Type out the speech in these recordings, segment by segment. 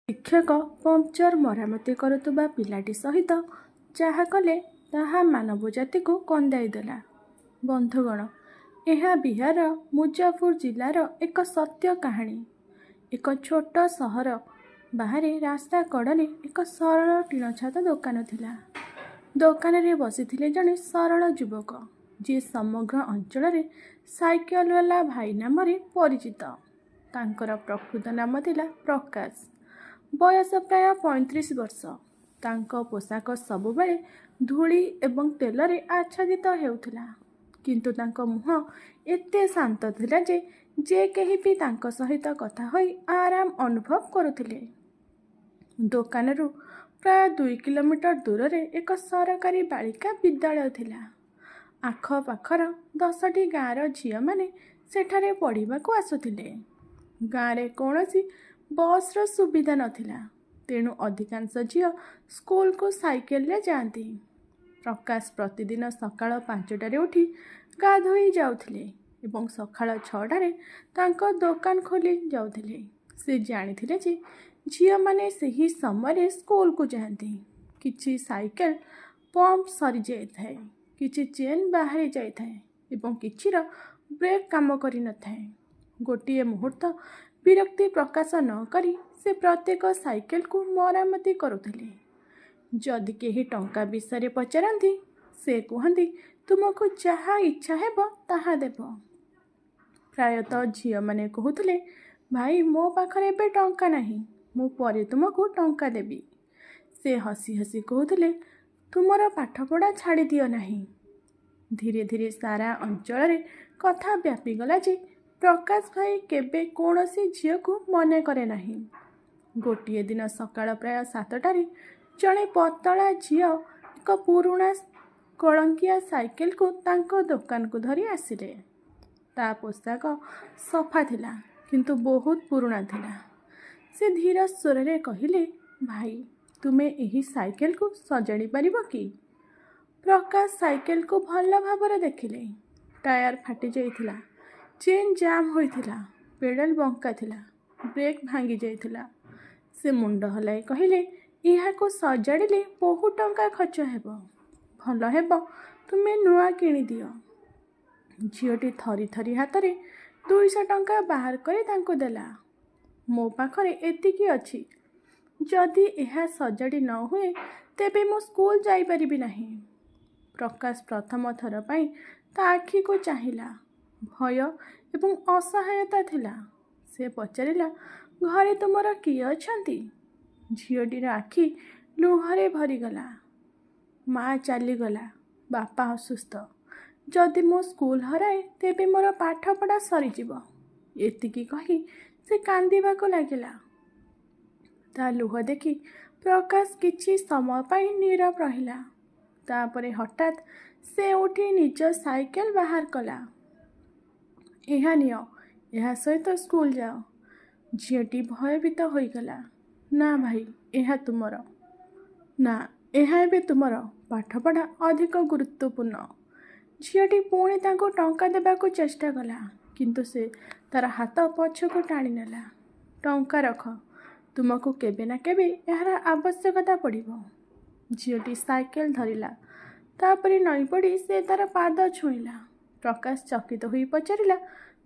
ଶିକ୍ଷକ ପମ୍ପଚର ମରାମତି କରୁଥିବା ପିଲାଟି ସହିତ ଯାହା କଲେ ତାହା ମାନବଜାତିକୁ କନ୍ଦାଇଦେଲା। ବନ୍ଧୁଗଣ, ଏହା ବିହାରର ମୁଜାଫର ଜିଲ୍ଲାର ଏକ ସତ୍ୟ କାହାଣୀ। ଏକ ଛୋଟ ସହର ବାହାରେ ରାସ୍ତା କଡ଼ରେ ଏକ ସରଳ ଟିଣଛାତ ଦୋକାନ ଥିଲା। ଦୋକାନରେ ବସିଥିଲେ ଜଣେ ସରଳ ଯୁବକ, ଯିଏ ସମଗ୍ର ଅଞ୍ଚଳରେ ସାଇକେଲବାଲା ଭାଇ ନାମରେ ପରିଚିତ। ତାଙ୍କର ପ୍ରକୃତ ନାମ ଥିଲା ପ୍ରକାଶ। ବୟସ ପ୍ରାୟ 35 ବର୍ଷ। ତାଙ୍କ ପୋଷାକ ସବୁବେଳେ ଧୂଳି ଏବଂ ତେଲରେ ଆଚ୍ଛାଦିତ ହେଉଥିଲା, କିନ୍ତୁ ତାଙ୍କ ମୁହଁ ଏତେ ଶାନ୍ତ ଥିଲା ଯେ ଯେ କେହି ବି ତାଙ୍କ ସହିତ କଥା ହୋଇ ଆରାମ ଅନୁଭବ କରୁଥିଲେ। ଦୋକାନରୁ ପ୍ରାୟ 2 କିଲୋମିଟର ଦୂରରେ ଏକ ସରକାରୀ ବାଳିକା ବିଦ୍ୟାଳୟ ଥିଲା। ଆଖପାଖର 10ଟି ଗାଁର ଝିଅମାନେ ସେଠାରେ ପଢ଼ିବାକୁ ଆସୁଥିଲେ। ଗାଁରେ କୌଣସି ବସ୍ର ସୁବିଧା ନଥିଲା, ତେଣୁ ଅଧିକାଂଶ ଝିଅ ସ୍କୁଲକୁ ସାଇକେଲରେ ଯାଆନ୍ତି। ପ୍ରକାଶ ପ୍ରତିଦିନ ସକାଳ 5ଟାରେ ଉଠି ଗାଧୋଇ ଯାଉଥିଲେ ଏବଂ ସକାଳ 6ଟାରେ ତାଙ୍କ ଦୋକାନ ଖୋଲି ଯାଉଥିଲେ। ସେ ଜାଣିଥିଲେ ଯେ ଝିଅମାନେ ସେହି ସମୟରେ ସ୍କୁଲକୁ ଯାଆନ୍ତି। କିଛି ସାଇକେଲ ପମ୍ପ ସରିଯାଇଥାଏ, କିଛି ଚେନ୍ ବାହାରି ଯାଇଥାଏ ଏବଂ କିଛିର ବ୍ରେକ୍ କାମ କରିନଥାଏ। ଗୋଟିଏ ମୁହୂର୍ତ୍ତ ବିରକ୍ତି ପ୍ରକାଶ ନ କରି ସେ ପ୍ରତ୍ୟେକ ସାଇକେଲକୁ ମରାମତି କରୁଥିଲେ। ଯଦି କେହି ଟଙ୍କା ବିଷୟରେ ପଚାରନ୍ତି, ସେ କୁହନ୍ତି, "ତୁମକୁ ଯାହା ଇଚ୍ଛା ହେବ ତାହା ଦେବ।" ପ୍ରାୟତଃ ଝିଅମାନେ କହୁଥିଲେ, "ଭାଇ, ମୋ ପାଖରେ ଏବେ ଟଙ୍କା ନାହିଁ, ମୁଁ ପରେ ତୁମକୁ ଟଙ୍କା ଦେବି।" ସେ ହସି ହସି କହୁଥିଲେ, "ତୁମର ପାଠପଢ଼ା ଛାଡ଼ିଦିଅ ନାହିଁ।" ଧୀରେ ଧୀରେ ସାରା ଅଞ୍ଚଳରେ କଥା ବ୍ୟାପିଗଲା ଯେ ପ୍ରକାଶ ଭାଇ କେବେ କୌଣସି ଝିଅକୁ ମନା କରେ ନାହିଁ। ଗୋଟିଏ ଦିନ ସକାଳ ପ୍ରାୟ 7ଟାରେ ଜଣେ ପତଳା ଝିଅ ଏକ ପୁରୁଣା କଳଙ୍କିଆ ସାଇକେଲକୁ ତାଙ୍କ ଦୋକାନକୁ ଧରି ଆସିଲେ। ତା ପୋଷାକ ସଫା ଥିଲା, କିନ୍ତୁ ବହୁତ ପୁରୁଣା ଥିଲା। ସେ ଧୀର ସ୍ୱରରେ କହିଲେ, "ଭାଇ, ତୁମେ ଏହି ସାଇକେଲକୁ ସଜାଡ଼ି ପାରିବ କି?" ପ୍ରକାଶ ସାଇକେଲକୁ ଭଲ ଭାବରେ ଦେଖିଲେ। ଟାୟାର ଫାଟିଯାଇଥିଲା, ଚେନ୍ ଜାମ୍ ହୋଇଥିଲା, ପେଡାଲ ବଙ୍କା ଥିଲା, ବ୍ରେକ୍ ଭାଙ୍ଗିଯାଇଥିଲା। ସେ ମୁଣ୍ଡ ହଲାଇ କହିଲେ, "ଏହାକୁ ସଜାଡ଼ିଲେ ବହୁତ ଟଙ୍କା ଖର୍ଚ୍ଚ ହେବ। ଭଲ ହେବ ତୁମେ ନୂଆ କିଣିଦିଅ।" ଝିଅଟି ଥରି ଥରି ହାତରେ 200 ଟଙ୍କା ବାହାର କରି ତାଙ୍କୁ ଦେଲା। "ମୋ ପାଖରେ ଏତିକି ଅଛି। ଯଦି ଏହା ସଜାଡ଼ି ନ ହୁଏ, ତେବେ ମୁଁ ସ୍କୁଲ ଯାଇପାରିବି ନାହିଁ।" ପ୍ରକାଶ ପ୍ରଥମ ଥର ପାଇଁ ତା ଆଖିକୁ ଚାହିଁଲା। ଭୟ ଏବଂ ଅସହାୟତା ଥିଲା। ସେ ପଚାରିଲା, "ଘରେ ତୁମର କିଏ ଅଛନ୍ତି?" ଝିଅଟିର ଆଖି ଲୁହରେ ଭରିଗଲା। "ମା ଚାଲିଗଲା, ବାପା ଅସୁସ୍ଥ। ଯଦି ମୁଁ ସ୍କୁଲ ହରାଏ, ତେବେ ମୋର ପାଠପଢ଼ା ସରିଯିବ।" ଏତିକି କହି ସେ କାନ୍ଦିବାକୁ ଲାଗିଲା। ତା ଲୁହ ଦେଖି ପ୍ରକାଶ କିଛି ସମୟ ପାଇଁ ନୀରବ ରହିଲା। ତାପରେ ହଠାତ୍ ସେ ଉଠି ନିଜ ସାଇକେଲ ବାହାର କଲା। "ଏହା ନିଅ, ଏହା ସହିତ ସ୍କୁଲ ଯାଅ।" ଝିଅଟି ଭୟଭୀତ ହୋଇଗଲା। "ନା ଭାଇ, ଏହା ତୁମର।" "ନା, ଏହା ଏବେ ତୁମର। ପାଠପଢ଼ା ଅଧିକ ଗୁରୁତ୍ୱପୂର୍ଣ୍ଣ।" ଝିଅଟି ପୁଣି ତାଙ୍କୁ ଟଙ୍କା ଦେବାକୁ ଚେଷ୍ଟା କଲା, କିନ୍ତୁ ସେ ତାର ହାତ ପଛକୁ ଟାଣିନେଲା। "ଟଙ୍କା ରଖ। ତୁମକୁ କେବେ ନା କେବେ ଏହାର ଆବଶ୍ୟକତା ପଡ଼ିବ।" ଝିଅଟି ସାଇକେଲ ଧରିଲା। ତାପରେ ନଇଁପଡ଼ି ସେ ତାର ପାଦ ଛୁଇଁଲା। ପ୍ରକାଶ ଚକିତ ହୋଇ ପଚାରିଲା,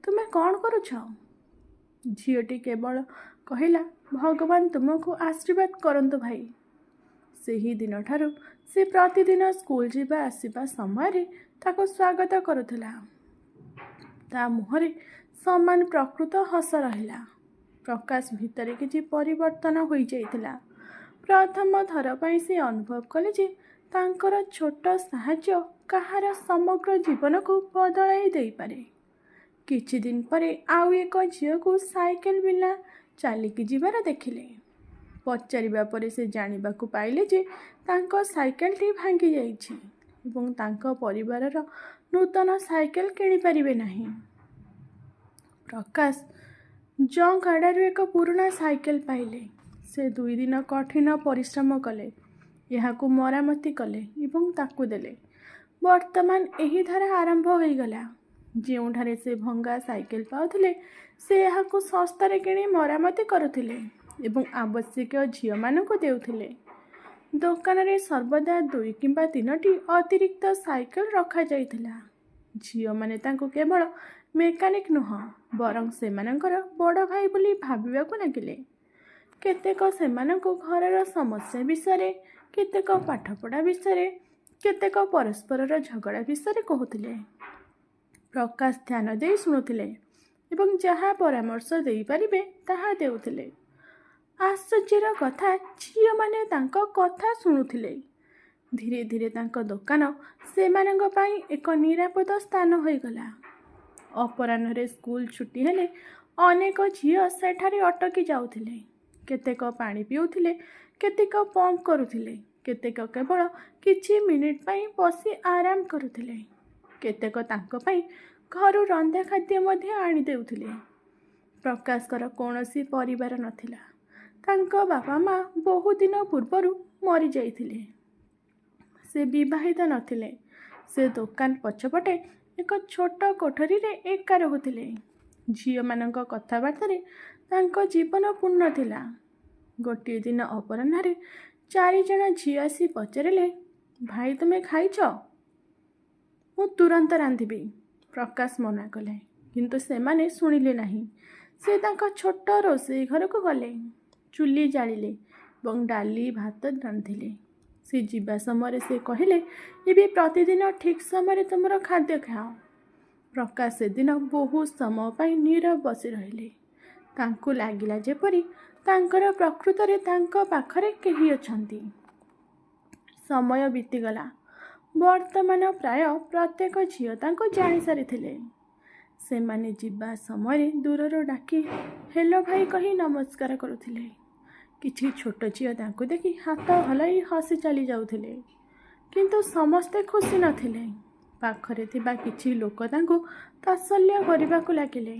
"ତୁମେ କ'ଣ କରୁଛ?" ଝିଅଟି କେବଳ କହିଲା, "ଭଗବାନ ତୁମକୁ ଆଶୀର୍ବାଦ କରନ୍ତୁ ଭାଇ।" ସେହି ଦିନଠାରୁ ସେ ପ୍ରତିଦିନ ସ୍କୁଲ ଯିବା ଆସିବା ସମୟରେ ତାକୁ ସ୍ୱାଗତ କରୁଥିଲା। ତା ମୁହଁରେ ସମାନ ପ୍ରକୃତ ହସ ରହିଲା। ପ୍ରକାଶ ଭିତରେ କିଛି ପରିବର୍ତ୍ତନ ହୋଇଯାଇଥିଲା। ପ୍ରଥମ ଥର ପାଇଁ ସେ ଅନୁଭବ କଲେ ଯେ ତାଙ୍କର ଛୋଟ ସାହାଯ୍ୟ କାହାର ସମଗ୍ର ଜୀବନକୁ ବଦଳାଇ ଦେଇପାରେ। କିଛି ଦିନ ପରେ ଆଉ ଏକ ଝିଅକୁ ସାଇକେଲ ବିନା ଚାଲିକି ଯିବାର ଦେଖିଲେ। ପଚାରିବା ପରେ ସେ ଜାଣିବାକୁ ପାଇଲେ ଯେ ତାଙ୍କ ସାଇକେଲଟି ଭାଙ୍ଗିଯାଇଛି ଏବଂ ତାଙ୍କ ପରିବାରର ନୂତନ ସାଇକେଲ କିଣିପାରିବେ ନାହିଁ। ପ୍ରକାଶ ଜଙ୍କ ଆଡ଼ାରୁ ଏକ ପୁରୁଣା ସାଇକେଲ ପାଇଲେ। ସେ 2 ଦିନ କଠିନ ପରିଶ୍ରମ କଲେ, ଏହାକୁ ମରାମତି କଲେ ଏବଂ ତାକୁ ଦେଲେ। ବର୍ତ୍ତମାନ ଏହି ଧାରା ଆରମ୍ଭ ହୋଇଗଲା। ଯେଉଁଠାରେ ସେ ଭଙ୍ଗା ସାଇକେଲ ପାଉଥିଲେ, ସେ ଏହାକୁ ଶସ୍ତାରେ କିଣି ମରାମତି କରୁଥିଲେ। ଏବଂ ଆବଶ୍ୟକୀୟ ଝିଅମାନଙ୍କୁ ଦେଉଥିଲେ। ଦୋକାନରେ ସର୍ବଦା ଦୁଇ କିମ୍ବା ତିନୋଟି ଅତିରିକ୍ତ ସାଇକେଲ ରଖାଯାଇଥିଲା। ଝିଅମାନେ ତାଙ୍କୁ କେବଳ ମେକାନିକ୍ ନୁହଁ, ବରଂ ସେମାନଙ୍କର ବଡ଼ ଭାଇ ବୋଲି ଭାବିବାକୁ ଲାଗିଲେ। କେତେକ ସେମାନଙ୍କୁ ଘରର ସମସ୍ୟା ବିଷୟରେ, କେତେକ ପାଠପଢ଼ା ବିଷୟରେ, କେତେକ ପରସ୍ପରର ଝଗଡ଼ା ବିଷୟରେ କହୁଥିଲେ। ପ୍ରକାଶ ଧ୍ୟାନ ଦେଇ ଶୁଣୁଥିଲେ ଏବଂ ଯାହା ପରାମର୍ଶ ଦେଇପାରିବେ ତାହା ଦେଉଥିଲେ। ଆଶ୍ଚର୍ଯ୍ୟର କଥା, ଝିଅମାନେ ତାଙ୍କ କଥା ଶୁଣୁଥିଲେ। ଧୀରେ ଧୀରେ ତାଙ୍କ ଦୋକାନ ସେମାନଙ୍କ ପାଇଁ ଏକ ନିରାପଦ ସ୍ଥାନ ହୋଇଗଲା। ଅପରାହ୍ନରେ ସ୍କୁଲ ଛୁଟି ହେଲେ ଅନେକ ଝିଅ ସେଠାରେ ଅଟକି ଯାଉଥିଲେ। କେତେକ ପାଣି ପିଉଥିଲେ, କେତେକ ପମ୍ପ କରୁଥିଲେ, କେତେକ କେବଳ କିଛି ମିନିଟ୍ ପାଇଁ ବସି ଆରାମ କରୁଥିଲେ। କେତେକ ତାଙ୍କ ପାଇଁ ଘରୁ ରନ୍ଧା ଖାଦ୍ୟ ମଧ୍ୟ ଆଣିଦେଉଥିଲେ। ପ୍ରକାଶଙ୍କର କୌଣସି ପରିବାର ନଥିଲା। ତାଙ୍କ ବାପା ମା ବହୁଦିନ ପୂର୍ବରୁ ମରିଯାଇଥିଲେ। ସେ ବିବାହିତ ନଥିଲେ। ସେ ଦୋକାନ ପଛପଟେ ଏକ ଛୋଟ କୋଠରୀରେ ଏକା ରହୁଥିଲେ। ଝିଅମାନଙ୍କ କଥାବାର୍ତ୍ତାରେ ତାଙ୍କ ଜୀବନ ପୂର୍ଣ୍ଣ ଥିଲା। ଗୋଟିଏ ଦିନ ଅପରାହ୍ନରେ ଚାରିଜଣ ଝିଅ ଆସି ପଚାରିଲେ, "ଭାଇ, ତୁମେ ଖାଇଛ? ମୁଁ ତୁରନ୍ତ ରାନ୍ଧିବି।" ପ୍ରକାଶ ମନା କଲେ, କିନ୍ତୁ ସେମାନେ ଶୁଣିଲେ ନାହିଁ। ସେ ତାଙ୍କ ଛୋଟ ରୋଷେଇ ଘରକୁ ଗଲେ, ଚୁଲି ଜାଳିଲେ ଏବଂ ଡାଲି ଭାତ ରାନ୍ଧିଲେ। ସେ ଯିବା ସମୟରେ ସେ କହିଲେ, "ଏବେ ପ୍ରତିଦିନ ଠିକ୍ ସମୟରେ ତୁମର ଖାଦ୍ୟ ଖାଅ।" ପ୍ରକାଶ ସେଦିନ ବହୁତ ସମୟ ପାଇଁ ନୀରବ ବସି ରହିଲେ। ତାଙ୍କୁ ଲାଗିଲା ଯେପରି ତାଙ୍କର ପ୍ରକୃତରେ ତାଙ୍କ ପାଖରେ କେହି ଅଛନ୍ତି। ସମୟ ବିତିଗଲା। ବର୍ତ୍ତମାନ ପ୍ରାୟ ପ୍ରତ୍ୟେକ ଝିଅ ତାଙ୍କୁ ଜାଣିସାରିଥିଲେ। ସେମାନେ ଯିବା ସମୟରେ ଦୂରରୁ ଡାକି "ହେଲୋ ଭାଇ" କହି ନମସ୍କାର କରୁଥିଲେ। କିଛି ଛୋଟ ଝିଅ ତାଙ୍କୁ ଦେଖି ହାତ ହଲାଇ ହସି ଚାଲିଯାଉଥିଲେ। କିନ୍ତୁ ସମସ୍ତେ ଖୁସି ନଥିଲେ। ପାଖରେ ଥିବା କିଛି ଲୋକ ତାଙ୍କୁ ତାତ୍ସଲ୍ୟ କରିବାକୁ ଲାଗିଲେ।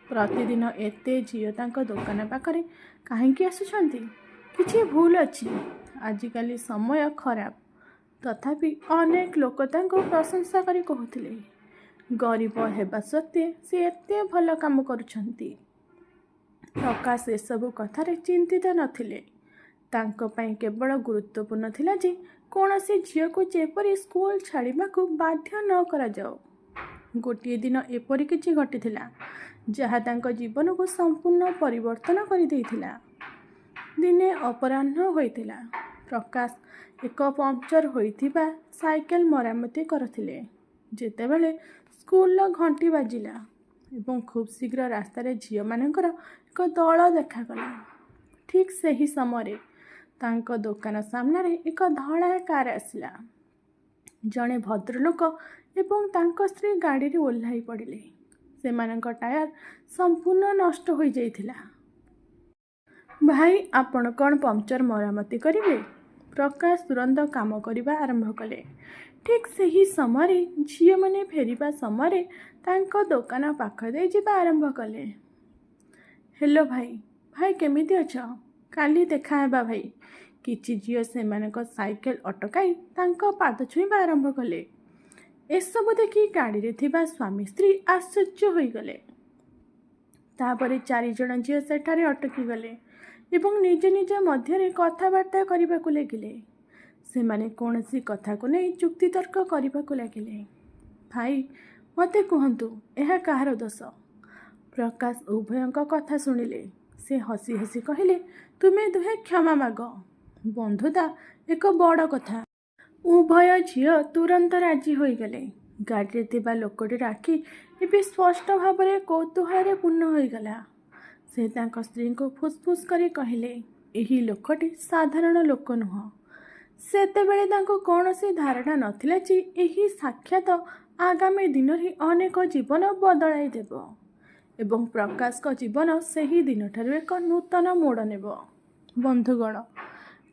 ପ୍ରତିଦିନ ଏତେ ଝିଅ ତାଙ୍କ ଦୋକାନ ପାଖରେ କାହିଁକି ଆସୁଛନ୍ତି? କିଛି ଭୁଲ ଅଛି। ଆଜିକାଲି ସମୟ ଖରାପ। ତଥାପି ଅନେକ ଲୋକ ତାଙ୍କୁ ପ୍ରଶଂସା କରି କହୁଥିଲେ, ଗରିବ ହେବା ସତ୍ତ୍ୱେ ସେ ଏତେ ଭଲ କାମ କରୁଛନ୍ତି। ପ୍ରକାଶ ଏସବୁ କଥାରେ ଚିନ୍ତିତ ନଥିଲେ। ତାଙ୍କ ପାଇଁ କେବଳ ଗୁରୁତ୍ୱପୂର୍ଣ୍ଣ ଥିଲା ଯେ କୌଣସି ଝିଅକୁ ଯେପରି ସ୍କୁଲ ଛାଡ଼ିବାକୁ ବାଧ୍ୟ ନ କରାଯାଉ। ଗୋଟିଏ ଦିନ ଏପରି କିଛି ଘଟିଥିଲା, ଯାହା ତାଙ୍କ ଜୀବନକୁ ସମ୍ପୂର୍ଣ୍ଣ ପରିବର୍ତ୍ତନ କରିଦେଇଥିଲା। ଦିନେ ଅପରାହ୍ନ ହୋଇଥିଲା। ପ୍ରକାଶ ଏକ ପଙ୍କଚର ହୋଇଥିବା ସାଇକେଲ ମରାମତି କରୁଥିଲେ, ଯେତେବେଳେ ସ୍କୁଲର ଘଣ୍ଟି ବାଜିଲା ଏବଂ ଖୁବ୍ ଶୀଘ୍ର ରାସ୍ତାରେ ଝିଅମାନଙ୍କର ଏକ ଦଳ ଦେଖାଗଲା। ଠିକ୍ ସେହି ସମୟରେ ତାଙ୍କ ଦୋକାନ ସାମ୍ନାରେ ଏକ ଧଳା କାର୍ ଆସିଲା। ଜଣେ ଭଦ୍ରଲୋକ ଏବଂ ତାଙ୍କ ସ୍ତ୍ରୀ ଗାଡ଼ିରୁ ଓହ୍ଲାଇ ପଡ଼ିଲେ। ସେମାନଙ୍କ ଟାୟାର ସମ୍ପୂର୍ଣ୍ଣ ନଷ୍ଟ ହୋଇଯାଇଥିଲା। "ଭାଇ, ଆପଣ କ'ଣ ପଙ୍କଚର ମରାମତି କରିବେ?" ପ୍ରକାଶ ତୁରନ୍ତ କାମ କରିବା ଆରମ୍ଭ କଲେ। ଠିକ୍ ସେହି ସମୟରେ ଝିଅମାନେ ଫେରିବା ସମୟରେ ତାଙ୍କ ଦୋକାନ ପାଖ ଦେଇ ଯିବା ଆରମ୍ଭ କଲେ। "ହେଲୋ ଭାଇ, ଭାଇ, କେମିତି ଅଛ? କାଲି ଦେଖାହେବା ଭାଇ।" କିଛି ଝିଅ ସେମାନଙ୍କ ସାଇକେଲ ଅଟକାଇ ତାଙ୍କ ପାଦ ଛୁଇଁବା ଆରମ୍ଭ କଲେ। ଏସବୁ ଦେଖି ଗାଡ଼ିରେ ଥିବା ସ୍ୱାମୀ ସ୍ତ୍ରୀ ଆଶ୍ଚର୍ଯ୍ୟ ହୋଇଗଲେ। ତାପରେ ଚାରିଜଣ ଝିଅ ସେଠାରେ ଅଟକିଗଲେ ଏବଂ ନିଜ ନିଜ ମଧ୍ୟରେ କଥାବାର୍ତ୍ତା କରିବାକୁ ଲାଗିଲେ। ସେମାନେ କୌଣସି କଥାକୁ ନେଇ ଯୁକ୍ତିତର୍କ କରିବାକୁ ଲାଗିଲେ। "ଭାଇ, ମୋତେ କୁହନ୍ତୁ, ଏହା କାହାର ଦୋଷ?" ପ୍ରକାଶ ଉଭୟଙ୍କ କଥା ଶୁଣିଲେ। ସେ ହସି ହସି କହିଲେ, "ତୁମେ ଦୁହେଁ କ୍ଷମା ମାଗ। ବନ୍ଧୁତା ଏକ ବଡ଼ କଥା।" ଉଭୟ ଝିଅ ତୁରନ୍ତ ରାଜି ହୋଇଗଲେ। ଗାଡ଼ିରେ ଥିବା ଲୋକଟିର ଆଖି ଏବେ ସ୍ପଷ୍ଟ ଭାବରେ କୌତୂହଳରେ ପୂର୍ଣ୍ଣ ହୋଇଗଲା। ସେ ତାଙ୍କ ସ୍ତ୍ରୀଙ୍କୁ ଫୁସଫୁସ୍ କରି କହିଲେ, "ଏହି ଲୋକଟି ସାଧାରଣ ଲୋକ ନୁହଁ।" ସେତେବେଳେ ତାଙ୍କୁ କୌଣସି ଧାରଣା ନଥିଲା ଯେ ଏହି ସାକ୍ଷାତ ଆଗାମୀ ଦିନରେ ଅନେକ ଜୀବନ ବଦଳାଇ ଦେବ ଏବଂ ପ୍ରକାଶଙ୍କ ଜୀବନ ସେହି ଦିନଠାରୁ ଏକ ନୂତନ ମୋଡ଼ ନେବ। ବନ୍ଧୁଗଣ,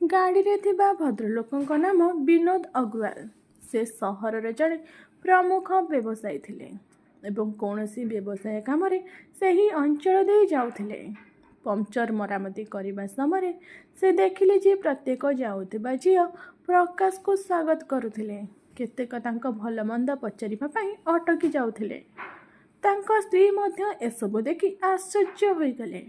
ଗାଡ଼ିରେ ଥିବା ଭଦ୍ରଲୋକଙ୍କ ନାମ ବିନୋଦ ଅଗ୍ରୱାଲ। ସେ ସହରର ଜଣେ ପ୍ରମୁଖ ବ୍ୟବସାୟୀ ଥିଲେ ଏବଂ କୌଣସି ବ୍ୟବସାୟ କାମରେ ସେହି ଅଞ୍ଚଳ ଦେଇ ଯାଉଥିଲେ। ପଙ୍କଚର ମରାମତି କରିବା ସମୟରେ ସେ ଦେଖିଲେ ଯେ ପ୍ରତ୍ୟେକ ଯାଉଥିବା ଝିଅ ପ୍ରକାଶଙ୍କୁ ସ୍ୱାଗତ କରୁଥିଲେ। କେତେକ ତାଙ୍କ ଭଲମନ୍ଦ ପଚାରିବା ପାଇଁ ଅଟକି ଯାଉଥିଲେ। ତାଙ୍କ ସ୍ତ୍ରୀ ମଧ୍ୟ ଏସବୁ ଦେଖି ଆଶ୍ଚର୍ଯ୍ୟ ହୋଇଗଲେ।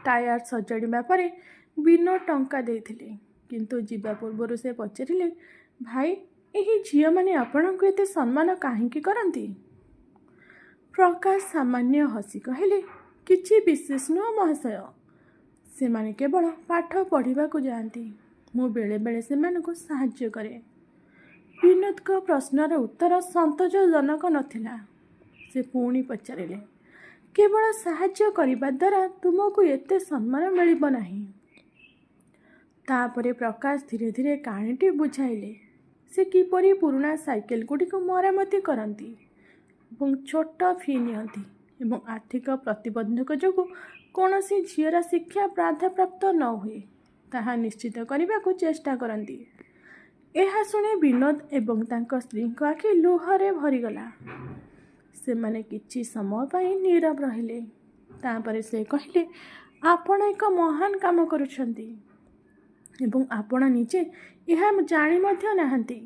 ଟାୟାର ସଜାଡ଼ିବା ପରେ ବିନୋଦ ଟଙ୍କା ଦେଇଥିଲେ। କିନ୍ତୁ ଯିବା ପୂର୍ବରୁ ସେ ପଚାରିଲେ, "ଭାଇ, ଏହି ଝିଅମାନେ ଆପଣଙ୍କୁ ଏତେ ସମ୍ମାନ କାହିଁକି କରନ୍ତି?" ପ୍ରକାଶ ସାମାନ୍ୟ ହସି କହିଲେ, "କିଛି ବିଶେଷ ନୁହେଁ ମହାଶୟ। ସେମାନେ କେବଳ ପାଠ ପଢ଼ିବାକୁ ଯାଆନ୍ତି। ମୁଁ ବେଳେବେଳେ ସେମାନଙ୍କୁ ସାହାଯ୍ୟ କରେ।" ବିନୋଦଙ୍କ ପ୍ରଶ୍ନର ଉତ୍ତର ସନ୍ତୋଷଜନକ ନଥିଲା। ସେ ପୁଣି ପଚାରିଲେ, "କେବଳ ସାହାଯ୍ୟ କରିବା ଦ୍ୱାରା ତୁମକୁ ଏତେ ସମ୍ମାନ ମିଳିବ ନାହିଁ।" ତାପରେ ପ୍ରକାଶ ଧୀରେ ଧୀରେ କାହାଣୀଟି ବୁଝାଇଲେ। ସେ କିପରି ପୁରୁଣା ସାଇକେଲଗୁଡ଼ିକୁ ମରାମତି କରନ୍ତି ଏବଂ ଛୋଟ ଫି ନିଅନ୍ତି ଏବଂ ଆର୍ଥିକ ପ୍ରତିବନ୍ଧକ ଯୋଗୁଁ କୌଣସି ଝିଅର ଶିକ୍ଷା ବାଧାପ୍ରାପ୍ତ ନ ହୁଏ ତାହା ନିଶ୍ଚିତ କରିବାକୁ ଚେଷ୍ଟା କରନ୍ତି। ଏହା ଶୁଣି ବିନୋଦ ଏବଂ ତାଙ୍କ ସ୍ତ୍ରୀଙ୍କ ଆଖି ଲୁହରେ ଭରିଗଲା। ସେମାନେ କିଛି ସମୟ ପାଇଁ ନୀରବ ରହିଲେ। ତାପରେ ସେ କହିଲେ, "ଆପଣ ଏକ ମହାନ କାମ କରୁଛନ୍ତି ଏବଂ ଆପଣ ନିଜେ ଏହା ଜାଣି ମଧ୍ୟ ନାହାନ୍ତି।"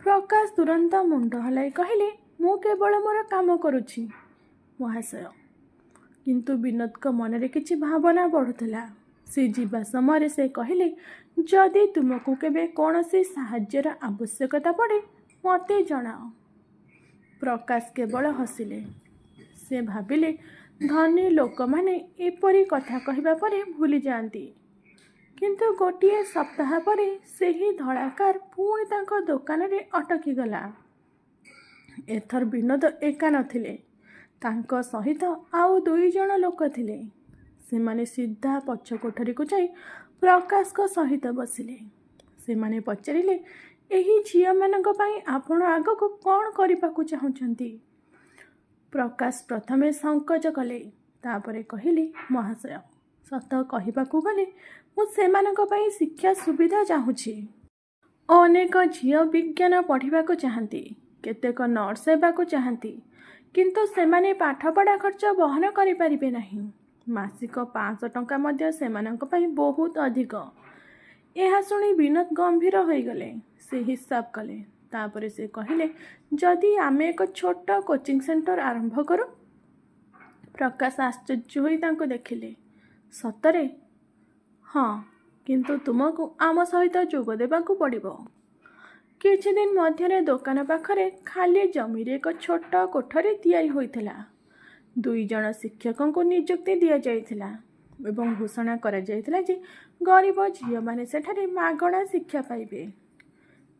ପ୍ରକାଶ ତୁରନ୍ତ ମୁଣ୍ଡ ହଲାଇ କହିଲେ, "ମୁଁ କେବଳ ମୋର କାମ କରୁଛି, ମହାଶୟ।" କିନ୍ତୁ ବିନୋଦଙ୍କ ମନରେ କିଛି ଭାବନା ବଢ଼ୁଥିଲା। ସେ ଯିବା ସମୟରେ ସେ କହିଲେ, "ଯଦି ତୁମକୁ କେବେ କୌଣସି ସାହାଯ୍ୟର ଆବଶ୍ୟକତା ପଡ଼େ, ମୋତେ ଜଣାଅ।" ପ୍ରକାଶ କେବଳ ହସିଲେ। ସେ ଭାବିଲେ, ଧନୀ ଲୋକମାନେ ଏପରି କଥା କହିବା ପରେ ଭୁଲିଯାଆନ୍ତି। କିନ୍ତୁ ଗୋଟିଏ ସପ୍ତାହ ପରେ ସେହି ଧଳା କାର୍ ପୁଣି ତାଙ୍କ ଦୋକାନରେ ଅଟକିଗଲା। ଏଥର ବିନୋଦ ଏକା ନଥିଲେ। ତାଙ୍କ ସହିତ ଆଉ ଦୁଇଜଣ ଲୋକ ଥିଲେ। ସେମାନେ ସିଧା ପଛ କୋଠରୀକୁ ଯାଇ ପ୍ରକାଶଙ୍କ ସହିତ ବସିଲେ। ସେମାନେ ପଚାରିଲେ, "ଏହି ଝିଅମାନଙ୍କ ପାଇଁ ଆପଣ ଆଗକୁ କ'ଣ କରିବାକୁ ଚାହୁଁଛନ୍ତି?" ପ୍ରକାଶ ପ୍ରଥମେ ସଂକୋଚ କଲେ। ତାପରେ କହିଲେ, "ମହାଶୟ, ସତ କହିବାକୁ ଗଲେ ମୁଁ ସେମାନଙ୍କ ପାଇଁ ଶିକ୍ଷା ସୁବିଧା ଚାହୁଁଛି। ଅନେକ ଝିଅ ବିଜ୍ଞାନ ପଢ଼ିବାକୁ ଚାହାନ୍ତି, କେତେକ ନର୍ସ ହେବାକୁ ଚାହାନ୍ତି, କିନ୍ତୁ ସେମାନେ ପାଠପଢ଼ା ଖର୍ଚ୍ଚ ବହନ କରିପାରିବେ ନାହିଁ। ମାସିକ 500 ଟଙ୍କା ମଧ୍ୟ ସେମାନଙ୍କ ପାଇଁ ବହୁତ ଅଧିକ।" ଏହା ଶୁଣି ବିନୋଦ ଗମ୍ଭୀର ହୋଇଗଲେ। ସେ ହିସାବ କଲେ। ତାପରେ ସେ କହିଲେ, "ଯଦି ଆମେ ଏକ ଛୋଟ କୋଚିଂ ସେଣ୍ଟର ଆରମ୍ଭ କରୁ?" ପ୍ରକାଶ ଆଶ୍ଚର୍ଯ୍ୟ ହୋଇ ତାଙ୍କୁ ଦେଖିଲେ। "ସତରେ?" "ହଁ, କିନ୍ତୁ ତୁମକୁ ଆମ ସହିତ ଯୋଗ ଦେବାକୁ ପଡ଼ିବ।" କିଛି ଦିନ ମଧ୍ୟରେ ଦୋକାନ ପାଖରେ ଖାଲି ଜମିରେ ଏକ ଛୋଟ କୋଠରୀ ତିଆରି ହୋଇଥିଲା। ଦୁଇ ଜଣ ଶିକ୍ଷକଙ୍କୁ ନିଯୁକ୍ତି ଦିଆଯାଇଥିଲା ଏବଂ ଘୋଷଣା କରାଯାଇଥିଲା ଯେ ଗରିବ ଝିଅମାନେ ସେଠାରେ ମାଗଣା ଶିକ୍ଷା ପାଇବେ।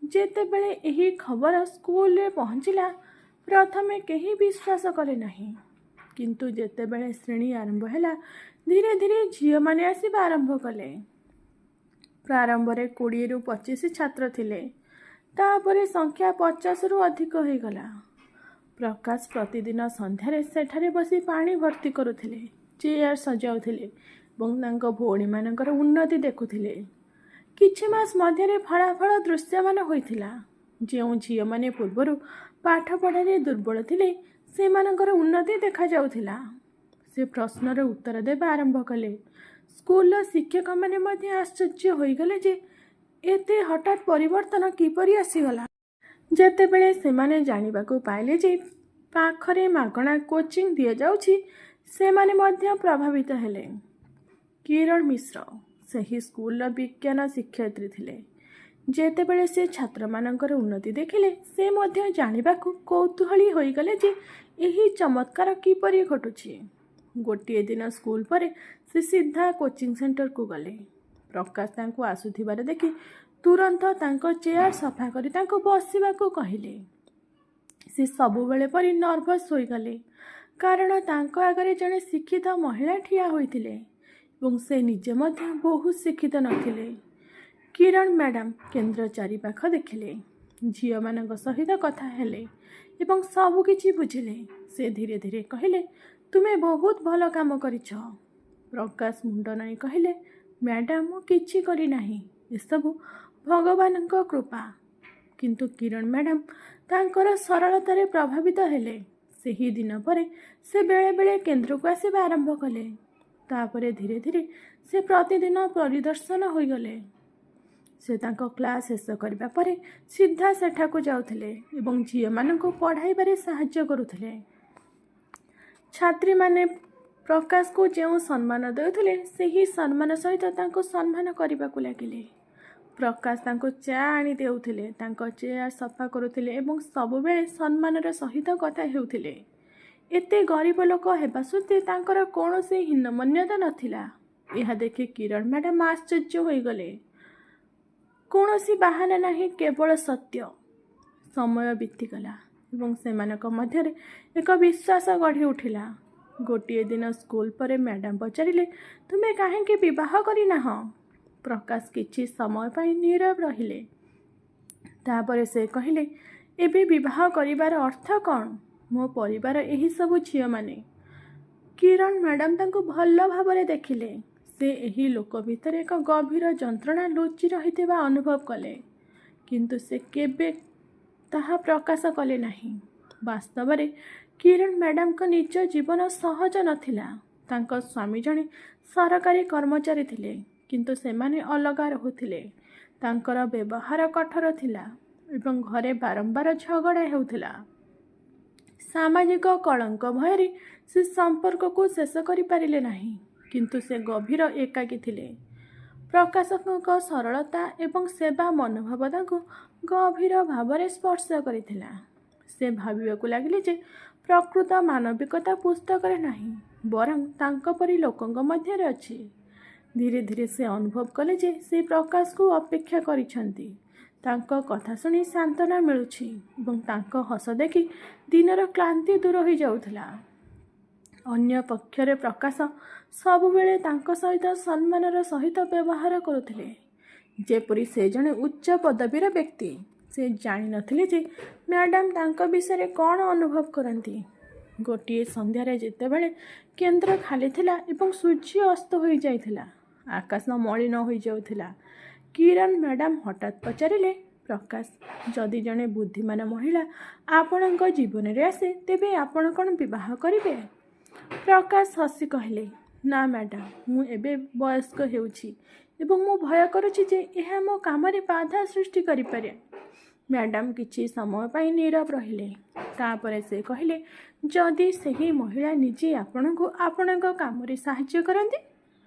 ଯେତେବେଳେ ଏହି ଖବର ସ୍କୁଲରେ ପହଞ୍ଚିଲା, ପ୍ରଥମେ କେହି ବିଶ୍ୱାସ କଲେ ନାହିଁ। କିନ୍ତୁ ଯେତେବେଳେ ଶ୍ରେଣୀ ଆରମ୍ଭ ହେଲା, ଧୀରେ ଧୀରେ ଝିଅମାନେ ଆସିବା ଆରମ୍ଭ କଲେ। ପ୍ରାରମ୍ଭରେ 20ରୁ 25 ଛାତ୍ର ଥିଲେ। ତାପରେ ସଂଖ୍ୟା 50ରୁ ଅଧିକ ହୋଇଗଲା। ପ୍ରକାଶ ପ୍ରତିଦିନ ସନ୍ଧ୍ୟାରେ ସେଠାରେ ବସି ପାଣି ଭର୍ତ୍ତି କରୁଥିଲେ, ଚେୟାର ସଜାଉଥିଲେ ଏବଂ ତାଙ୍କ ଭଉଣୀମାନଙ୍କର ଉନ୍ନତି ଦେଖୁଥିଲେ। କିଛି ମାସ ମଧ୍ୟରେ ଫଳାଫଳ ଦୃଶ୍ୟମାନ ହୋଇଥିଲା। ଯେଉଁ ଝିଅମାନେ ପୂର୍ବରୁ ପାଠପଢ଼ାରେ ଦୁର୍ବଳ ଥିଲେ, ସେମାନଙ୍କର ଉନ୍ନତି ଦେଖାଯାଉଥିଲା। ସେ ପ୍ରଶ୍ନର ଉତ୍ତର ଦେବା ଆରମ୍ଭ କଲେ। ସ୍କୁଲର ଶିକ୍ଷକମାନେ ମଧ୍ୟ ଆଶ୍ଚର୍ଯ୍ୟ ହୋଇଗଲେ ଯେ ଏତେ ହଠାତ୍ ପରିବର୍ତ୍ତନ କିପରି ଆସିଗଲା। ଯେତେବେଳେ ସେମାନେ ଜାଣିବାକୁ ପାଇଲେ ଯେ ପାଖରେ ମାଗଣା କୋଚିଂ ଦିଆଯାଉଛି, ସେମାନେ ମଧ୍ୟ ପ୍ରଭାବିତ ହେଲେ। କିରଣ ମିଶ୍ର ସେହି ସ୍କୁଲର ବିଜ୍ଞାନ ଶିକ୍ଷୟିତ୍ରୀ ଥିଲେ। ଯେତେବେଳେ ସେ ଛାତ୍ରମାନଙ୍କର ଉନ୍ନତି ଦେଖିଲେ, ସେ ମଧ୍ୟ ଜାଣିବାକୁ କୌତୂହଳୀ ହୋଇଗଲେ ଯେ ଏହି ଚମତ୍କାର କିପରି ଘଟୁଛି। ଗୋଟିଏ ଦିନ ସ୍କୁଲ ପରେ ସେ ସିଧା କୋଚିଂ ସେଣ୍ଟରକୁ ଗଲେ। ପ୍ରକାଶ ତାଙ୍କୁ ଆସୁଥିବାର ଦେଖି ତୁରନ୍ତ ତାଙ୍କ ଚେୟାର ସଫା କରି ତାଙ୍କୁ ବସିବାକୁ କହିଲେ। ସେ ସବୁବେଳେ ପରି ନର୍ଭସ୍ ହୋଇଗଲେ, କାରଣ ତାଙ୍କ ଆଗରେ ଜଣେ ଶିକ୍ଷିତ ମହିଳା ଠିଆ ହୋଇଥିଲେ ଏବଂ ସେ ନିଜେ ମଧ୍ୟ ବହୁତ ଶିକ୍ଷିତ ନଥିଲେ। କିରଣ ମ୍ୟାଡାମ କେନ୍ଦ୍ର ଚାରିପାଖ ଦେଖିଲେ, ଝିଅମାନଙ୍କ ସହିତ କଥା ହେଲେ ଏବଂ ସବୁକିଛି ବୁଝିଲେ। ସେ ଧୀରେ ଧୀରେ କହିଲେ, "ତୁମେ ବହୁତ ଭଲ କାମ କରିଛ।" ପ୍ରକାଶ ମୁଣ୍ଡ ନଇଁ କହିଲେ, "ମ୍ୟାଡାମ, ମୁଁ କିଛି କରିନାହିଁ। ଏସବୁ ଭଗବାନଙ୍କ କୃପା।" କିନ୍ତୁ କିରଣ ମ୍ୟାଡାମ ତାଙ୍କର ସରଳତାରେ ପ୍ରଭାବିତ ହେଲେ। ସେହି ଦିନ ପରେ ସେ ବେଳେବେଳେ କେନ୍ଦ୍ରକୁ ଆସିବା ଆରମ୍ଭ କଲେ। ତାପରେ ଧୀରେ ଧୀରେ ସେ ପ୍ରତିଦିନ ପରିଦର୍ଶନ ହୋଇଗଲେ। ସେ ତାଙ୍କ କ୍ଲାସ୍ ଶେଷ କରିବା ପରେ ସିଧା ସେଠାକୁ ଯାଉଥିଲେ ଏବଂ ଝିଅମାନଙ୍କୁ ପଢ଼ାଇବାରେ ସାହାଯ୍ୟ କରୁଥିଲେ। ଛାତ୍ରୀମାନେ ପ୍ରକାଶକୁ ଯେଉଁ ସମ୍ମାନ ଦେଉଥିଲେ, ସେହି ସମ୍ମାନ ସହିତ ତାଙ୍କୁ ସମ୍ମାନ କରିବାକୁ ଲାଗିଲେ। ପ୍ରକାଶ ତାଙ୍କୁ ଚା ଆଣି ଦେଉଥିଲେ, ତାଙ୍କ ଚେୟାର ସଫା କରୁଥିଲେ ଏବଂ ସବୁବେଳେ ସମ୍ମାନର ସହିତ କଥା ହେଉଥିଲେ। ଏତେ ଗରିବ ଲୋକ ହେବା ସତ୍ତ୍ୱେ ତାଙ୍କର କୌଣସି ହୀନମନ୍ୟତା ନଥିଲା। ଏହା ଦେଖି କିରଣ ମ୍ୟାଡାମ ଆଶ୍ଚର୍ଯ୍ୟ ହୋଇଗଲେ। କୌଣସି ବାହାନା ନାହିଁ, କେବଳ ସତ୍ୟ। ସମୟ ବିତିଗଲା ଏବଂ ସେମାନଙ୍କ ମଧ୍ୟରେ ଏକ ବିଶ୍ୱାସ ଗଢ଼ି ଉଠିଲା। ଗୋଟିଏ ଦିନ ସ୍କୁଲ ପରେ ମ୍ୟାଡାମ ପଚାରିଲେ, ତୁମେ କାହିଁକି ବିବାହ କରିନାହଁ? ପ୍ରକାଶ କିଛି ସମୟ ପାଇଁ ନୀରବ ରହିଲେ। ତାପରେ ସେ କହିଲେ, ଏବେ ବିବାହ କରିବାର ଅର୍ଥ କ'ଣ? ମୋ ପରିବାର ଏହିସବୁ ଝିଅମାନେ। କିରଣ ମ୍ୟାଡାମ ତାଙ୍କୁ ଭଲ ଭାବରେ ଦେଖିଲେ। ସେ ଏହି ଲୋକ ଭିତରେ ଏକ ଗଭୀର ଯନ୍ତ୍ରଣା ଲୁଚି ରହିଥିବା ଅନୁଭବ କଲେ, କିନ୍ତୁ ସେ କେବେ ତାହା ପ୍ରକାଶ କଲେ ନାହିଁ। ବାସ୍ତବରେ କିରଣ ମ୍ୟାଡାମଙ୍କ ନିଜ ଜୀବନ ସହଜ ନଥିଲା। ତାଙ୍କ ସ୍ୱାମୀ ଜଣେ ସରକାରୀ କର୍ମଚାରୀ ଥିଲେ, କିନ୍ତୁ ସେମାନେ ଅଲଗା ରହୁଥିଲେ। ତାଙ୍କର ବ୍ୟବହାର କଠୋର ଥିଲା ଏବଂ ଘରେ ବାରମ୍ବାର ଝଗଡ଼ା ହେଉଥିଲା। ସାମାଜିକ କଳଙ୍କ ଭୟରେ ସେ ସମ୍ପର୍କକୁ ଶେଷ କରିପାରିଲେ ନାହିଁ, କିନ୍ତୁ ସେ ଗଭୀର ଏକାକୀ ଥିଲେ। ପ୍ରକାଶଙ୍କ ସରଳତା ଏବଂ ସେବା ମନୋଭାବ ତାଙ୍କୁ ଗଭୀର ଭାବରେ ସ୍ପର୍ଶ କରିଥିଲା। ସେ ଭାବିବାକୁ ଲାଗିଲେ ଯେ ପ୍ରକୃତ ମାନବିକତା ପୁସ୍ତକରେ ନାହିଁ, ବରଂ ତାଙ୍କ ପରି ଲୋକଙ୍କ ମଧ୍ୟରେ ଅଛି। ଧୀରେ ଧୀରେ ସେ ଅନୁଭବ କଲେ ଯେ ସେ ପ୍ରକାଶକୁ ଅପେକ୍ଷା କରିଛନ୍ତି। ତାଙ୍କ କଥା ଶୁଣି ସାନ୍ତ୍ୱନା ମିଳୁଛି ଏବଂ ତାଙ୍କ ହସ ଦେଖି ଦିନର କ୍ଳାନ୍ତି ଦୂର ହୋଇଯାଉଥିଲା। ଅନ୍ୟ ପକ୍ଷରେ ପ୍ରକାଶ ସବୁବେଳେ ତାଙ୍କ ସହିତ ସମ୍ମାନର ସହିତ ବ୍ୟବହାର କରୁଥିଲେ, ଯେପରି ସେ ଜଣେ ଉଚ୍ଚ ପଦବୀର ବ୍ୟକ୍ତି। ସେ ଜାଣିନଥିଲେ ଯେ ମ୍ୟାଡାମ ତାଙ୍କ ବିଷୟରେ କ'ଣ ଅନୁଭବ କରନ୍ତି। ଗୋଟିଏ ସନ୍ଧ୍ୟାରେ ଯେତେବେଳେ କେନ୍ଦ୍ର ଖାଲି ଥିଲା ଏବଂ ସୂର୍ଯ୍ୟ ଅସ୍ତ ହୋଇଯାଇଥିଲା, ଆକାଶ ମଳିନ ହୋଇଯାଉଥିଲା, କିରଣ ମ୍ୟାଡାମ ହଠାତ୍ ପଚାରିଲେ, ପ୍ରକାଶ, ଯଦି ଜଣେ ବୁଦ୍ଧିମାନ ମହିଳା ଆପଣଙ୍କ ଜୀବନରେ ଆସେ, ତେବେ ଆପଣ କ'ଣ ବିବାହ କରିବେ? ପ୍ରକାଶ ହସି କହିଲେ, ନା ମ୍ୟାଡାମ, ମୁଁ ଏବେ ବୟସ୍କ ହେଉଛି ଏବଂ ମୁଁ ଭୟ କରୁଛି ଯେ ଏହା ମୋ କାମରେ ବାଧା ସୃଷ୍ଟି କରିପାରେ। ମ୍ୟାଡାମ କିଛି ସମୟ ପାଇଁ ନୀରବ ରହିଲେ। ତାପରେ ସେ କହିଲେ, ଯଦି ସେହି ମହିଳା ନିଜେ ଆପଣଙ୍କୁ ଆପଣଙ୍କ କାମରେ ସାହାଯ୍ୟ କରନ୍ତି?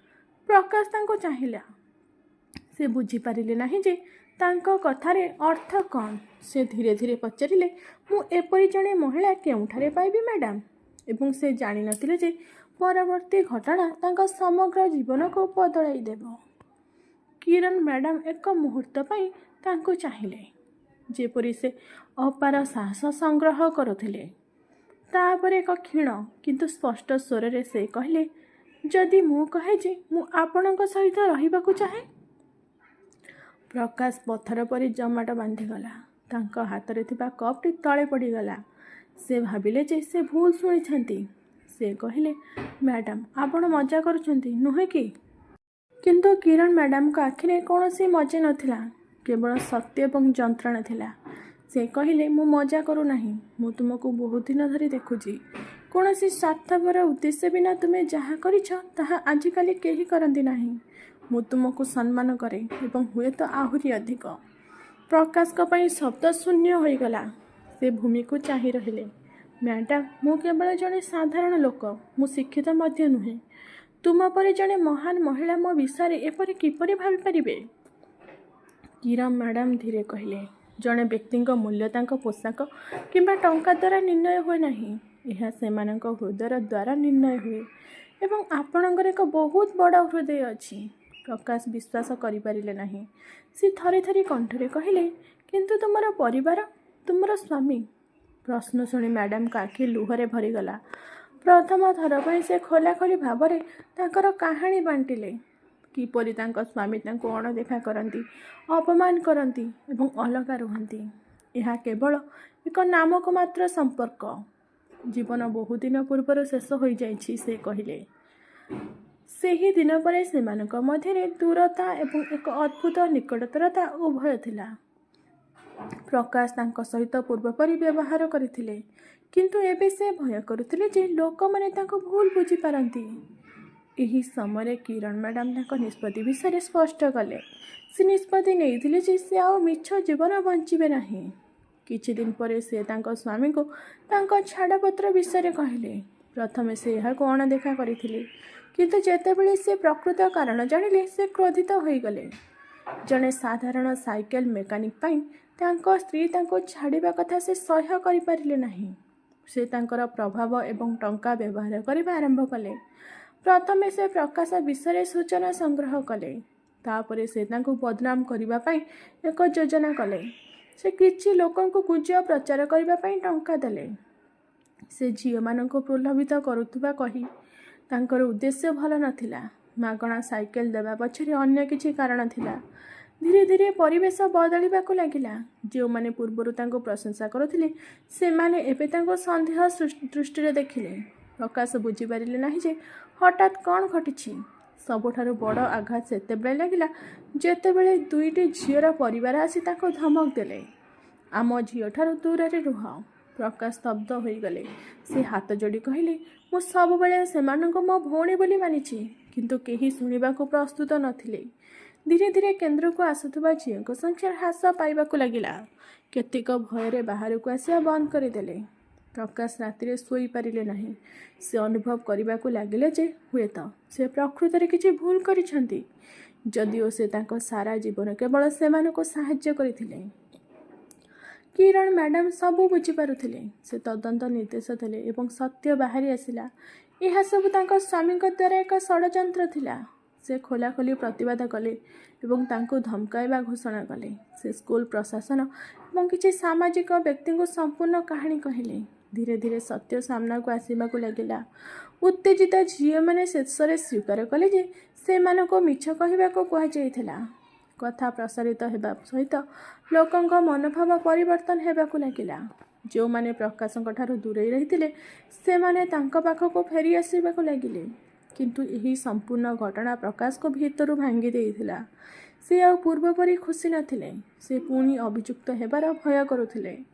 ପ୍ରକାଶ ତାଙ୍କୁ ଚାହିଁଲା। ସେ ବୁଝିପାରିଲେ ନାହିଁ ଯେ ତାଙ୍କ କଥାରେ ଅର୍ଥ କ'ଣ। ସେ ଧୀରେ ଧୀରେ ପଚାରିଲେ, ମୁଁ ଏପରି ଜଣେ ମହିଳା କେଉଁଠାରେ ପାଇବି ମ୍ୟାଡାମ? ଏବଂ ସେ ଜାଣିନଥିଲେ ଯେ ପରବର୍ତ୍ତୀ ଘଟଣା ତାଙ୍କ ସମଗ୍ର ଜୀବନକୁ ବଦଳାଇ ଦେବ। କିରଣ ମ୍ୟାଡାମ ଏକ ମୁହୂର୍ତ୍ତ ପାଇଁ ତାଙ୍କୁ ଚାହିଁଲେ, ଯେପରି ସେ ଅପାର ସାହସ ସଂଗ୍ରହ କରୁଥିଲେ। ତାପରେ ଏକ କ୍ଷୀଣ କିନ୍ତୁ ସ୍ପଷ୍ଟ ସ୍ୱରରେ ସେ କହିଲେ, ଯଦି ମୁଁ କହେ ଯେ ମୁଁ ଆପଣଙ୍କ ସହିତ ରହିବାକୁ ଚାହେଁ? ପ୍ରକାଶ ପଥର ପରି ଜମାଟ ବାନ୍ଧିଗଲା। ତାଙ୍କ ହାତରେ ଥିବା କପ୍ଟି ତଳେ ପଡ଼ିଗଲା। ସେ ଭାବିଲେ ଯେ ସେ ଭୁଲ ଶୁଣିଛନ୍ତି। ସେ କହିଲେ, ମ୍ୟାଡାମ, ଆପଣ ମଜା କରୁଛନ୍ତି, ନୁହେଁ କି? କିନ୍ତୁ କିରଣ ମ୍ୟାଡାମଙ୍କ ଆଖିରେ କୌଣସି ମଜା ନଥିଲା, କେବଳ ସତ୍ୟ ଏବଂ ଯନ୍ତ୍ରଣା ଥିଲା। ସେ କହିଲେ, ମୁଁ ମଜା କରୁନାହିଁ। ମୁଁ ତୁମକୁ ବହୁତ ଦିନ ଧରି ଦେଖୁଛି। କୌଣସି ସ୍ୱାର୍ଥପର ଉଦ୍ଦେଶ୍ୟ ବିନା ତୁମେ ଯାହା କରିଛ, ତାହା ଆଜିକାଲି କେହି କରନ୍ତି ନାହିଁ। ମୁଁ ତୁମକୁ ସମ୍ମାନ କରେ ଏବଂ ହୁଏତ ଆହୁରି ଅଧିକ। ପ୍ରକାଶଙ୍କ ପାଇଁ ଶବ୍ଦ ଶୂନ୍ୟ ହୋଇଗଲା। ସେ ଭୂମିକୁ ଚାହିଁ ରହିଲେ। ମ୍ୟାଡାମ, ମୁଁ କେବଳ ଜଣେ ସାଧାରଣ ଲୋକ। ମୁଁ ଶିକ୍ଷିତ ମଧ୍ୟ ନୁହେଁ। ତୁମ ପରି ଜଣେ ମହାନ ମହିଳା ମୋ ବିଷୟରେ ଏପରି କିପରି ଭାବିପାରିବେ? କିରଣ ମ୍ୟାଡାମ ଧୀରେ କହିଲେ, ଜଣେ ବ୍ୟକ୍ତିଙ୍କ ମୂଲ୍ୟ ତାଙ୍କ ପୋଷାକ କିମ୍ବା ଟଙ୍କା ଦ୍ୱାରା ନିର୍ଣ୍ଣୟ ହୁଏ ନାହିଁ। ଏହା ସେମାନଙ୍କ ହୃଦୟ ଦ୍ୱାରା ନିର୍ଣ୍ଣୟ ହୁଏ ଏବଂ ଆପଣଙ୍କର ଏକ ବହୁତ ବଡ଼ ହୃଦୟ ଅଛି। ପ୍ରକାଶ ବିଶ୍ୱାସ କରିପାରିଲେ ନାହିଁ। ସେ ଥରି ଥରି କଣ୍ଠରେ କହିଲେ, କିନ୍ତୁ ତୁମର ପରିବାର, ତୁମର ସ୍ୱାମୀ? ପ୍ରଶ୍ନ ଶୁଣି ମ୍ୟାଡାମଙ୍କ ଆଖି ଲୁହରେ ଭରିଗଲା। ପ୍ରଥମ ଥର ପାଇଁ ସେ ଖୋଲାଖୋଲି ଭାବରେ ତାଙ୍କର କାହାଣୀ ବାଣ୍ଟିଲେ, କିପରି ତାଙ୍କ ସ୍ୱାମୀ ତାଙ୍କୁ ଅଣଦେଖା କରନ୍ତି, ଅପମାନ କରନ୍ତି ଏବଂ ଅଲଗା ରୁହନ୍ତି। ଏହା କେବଳ ଏକ ନାମକୁ ମାତ୍ର ସମ୍ପର୍କ। ଜୀବନ ବହୁଦିନ ପୂର୍ବରୁ ଶେଷ ହୋଇଯାଇଛି, ସେ କହିଲେ। ସେହି ଦିନ ପରେ ସେମାନଙ୍କ ମଧ୍ୟରେ ଦୂରତା ଏବଂ ଏକ ଅଦ୍ଭୁତ ନିକଟତରତା ଉଭୟ ଥିଲା। ପ୍ରକାଶ ତାଙ୍କ ସହିତ ପୂର୍ବପରି ବ୍ୟବହାର କରିଥିଲେ, କିନ୍ତୁ ଏବେ ସେ ଭୟ କରୁଥିଲେ ଯେ ଲୋକମାନେ ତାଙ୍କୁ ଭୁଲ ବୁଝିପାରନ୍ତି। ଏହି ସମୟରେ କିରଣ ମ୍ୟାଡାମ ତାଙ୍କ ନିଷ୍ପତ୍ତି ବିଷୟରେ ସ୍ପଷ୍ଟ କଲେ। ସେ ନିଷ୍ପତ୍ତି ନେଇଥିଲେ ଯେ ସେ ଆଉ ମିଛ ଜୀବନ ବଞ୍ଚିବେ ନାହିଁ। କିଛି ଦିନ ପରେ ସେ ତାଙ୍କ ସ୍ୱାମୀଙ୍କୁ ତାଙ୍କ ଛାଡ଼ପତ୍ର ବିଷୟରେ କହିଲେ। ପ୍ରଥମେ ସେ ଏହାକୁ ଅଣଦେଖା କରିଥିଲେ, କିନ୍ତୁ ଯେତେବେଳେ ସେ ପ୍ରକୃତ କାରଣ ଜାଣିଲେ, ସେ କ୍ରୋଧିତ ହୋଇଗଲେ। ଜଣେ ସାଧାରଣ ସାଇକେଲ ମେକାନିକ୍ ପାଇଁ ତାଙ୍କ ସ୍ତ୍ରୀ ତାଙ୍କୁ ଛାଡ଼ିବା କଥା ସେ ସହ୍ୟ କରିପାରିଲେ ନାହିଁ। ସେ ତାଙ୍କର ପ୍ରଭାବ ଏବଂ ଟଙ୍କା ବ୍ୟବହାର କରିବା ଆରମ୍ଭ କଲେ। ପ୍ରଥମେ ସେ ପ୍ରକାଶ ବିଷୟରେ ସୂଚନା ସଂଗ୍ରହ କଲେ। ତାପରେ ସେ ତାଙ୍କୁ ବଦନାମ କରିବା ପାଇଁ ଏକ ଯୋଜନା କଲେ। ସେ କିଛି ଲୋକଙ୍କୁ ଗୁଜବ ପ୍ରଚାର କରିବା ପାଇଁ ଟଙ୍କା ଦେଲେ। ସେ ଝିଅମାନଙ୍କୁ ପ୍ରଲୋଭିତ କରୁଥିବା କହି। ତାଙ୍କର ଉଦ୍ଦେଶ୍ୟ ଭଲ ନଥିଲା। ମାଗଣା ସାଇକେଲ ଦେବା ପଛରେ ଅନ୍ୟ କିଛି କାରଣ ଥିଲା। ଧୀରେ ଧୀରେ ପରିବେଶ ବଦଳିବାକୁ ଲାଗିଲା। ଯେଉଁମାନେ ପୂର୍ବରୁ ତାଙ୍କୁ ପ୍ରଶଂସା କରୁଥିଲେ, ସେମାନେ ଏବେ ତାଙ୍କୁ ସନ୍ଦେହ ଦୃଷ୍ଟିରେ ଦେଖିଲେ। ପ୍ରକାଶ ବୁଝିପାରିଲେ ନାହିଁ ଯେ ହଠାତ୍ କ'ଣ ଘଟିଛି। ସବୁଠାରୁ ବଡ଼ ଆଘାତ ସେତେବେଳେ ଲାଗିଲା, ଯେତେବେଳେ ଦୁଇଟି ଝିଅର ପରିବାର ଆସି ତାଙ୍କୁ ଧମକ ଦେଲେ, "ଆମ ଝିଅଠାରୁ ଦୂରରେ ରୁହ।" ପ୍ରକାଶ ସ୍ତବ୍ଧ ହୋଇଗଲେ। ସେ ହାତ ଯୋଡ଼ି କହିଲେ, "ମୁଁ ସବୁବେଳେ ସେମାନଙ୍କୁ ମୋ ଭଉଣୀ ବୋଲି ମାନିଛି।" କିନ୍ତୁ କେହି ଶୁଣିବାକୁ ପ୍ରସ୍ତୁତ ନଥିଲେ। ଧୀରେ ଧୀରେ କେନ୍ଦ୍ରକୁ ଆସୁଥିବା ଝିଅଙ୍କ ସଂଖ୍ୟା ହ୍ରାସ ପାଇବାକୁ ଲାଗିଲା। କେତେକ ଭୟରେ ବାହାରକୁ ଆସିବା ବନ୍ଦ କରିଦେଲେ। ପ୍ରକାଶ ରାତିରେ ଶୋଇପାରିଲେ ନାହିଁ। ସେ ଅନୁଭବ କରିବାକୁ ଲାଗିଲେ ଯେ ହୁଏତ ସେ ପ୍ରକୃତରେ କିଛି ଭୁଲ କରିଛନ୍ତି, ଯଦିଓ ସେ ତାଙ୍କ ସାରା ଜୀବନ କେବଳ ସେମାନଙ୍କୁ ସାହାଯ୍ୟ କରିଥିଲେ। କିରଣ ମ୍ୟାଡାମ ସବୁ ବୁଝିପାରୁଥିଲେ। ସେ ତଦନ୍ତ ନିର୍ଦ୍ଦେଶ ଦେଲେ ଏବଂ ସତ୍ୟ ବାହାରି ଆସିଲା। ଏହା ସବୁ ତାଙ୍କ ସ୍ୱାମୀଙ୍କ ଦ୍ୱାରା ଏକ ଷଡ଼ଯନ୍ତ୍ର ଥିଲା। ସେ ଖୋଲାଖୋଲି ପ୍ରତିବାଦ କଲେ ଏବଂ ତାଙ୍କୁ ଧମକାଇବା ଘୋଷଣା କଲେ। ସେ ସ୍କୁଲ ପ୍ରଶାସନ ଏବଂ କିଛି ସାମାଜିକ ବ୍ୟକ୍ତିଙ୍କୁ ସମ୍ପୂର୍ଣ୍ଣ କାହାଣୀ କହିଲେ। ଧୀରେ ଧୀରେ ସତ୍ୟ ସାମ୍ନାକୁ ଆସିବାକୁ ଲାଗିଲା। ଉତ୍ତେଜିତ ଝିଅମାନେ ଶେଷରେ ସ୍ୱୀକାର କଲେ ଯେ ସେମାନଙ୍କୁ ମିଛ କହିବାକୁ କୁହାଯାଇଥିଲା। କଥା ପ୍ରସାରିତ ହେବା ସହିତ ଲୋକଙ୍କ ମନୋଭାବ ପରିବର୍ତ୍ତନ ହେବାକୁ ଲାଗିଲା। ଯେଉଁମାନେ ପ୍ରକାଶଙ୍କଠାରୁ ଦୂରେଇ ରହିଥିଲେ, ସେମାନେ ତାଙ୍କ ପାଖକୁ ଫେରି ଆସିବାକୁ ଲାଗିଲେ। କିନ୍ତୁ ଏହି ସମ୍ପୂର୍ଣ୍ଣ ଘଟଣା ପ୍ରକାଶଙ୍କୁ ଭିତରୁ ଭାଙ୍ଗି ଦେଇଥିଲା। ସେ ଆଉ ପୂର୍ବ ପରି ଖୁସି ନଥିଲେ। ସେ ପୁଣି ଅଭିଯୁକ୍ତ ହେବାର ଭୟ କରୁଥିଲେ।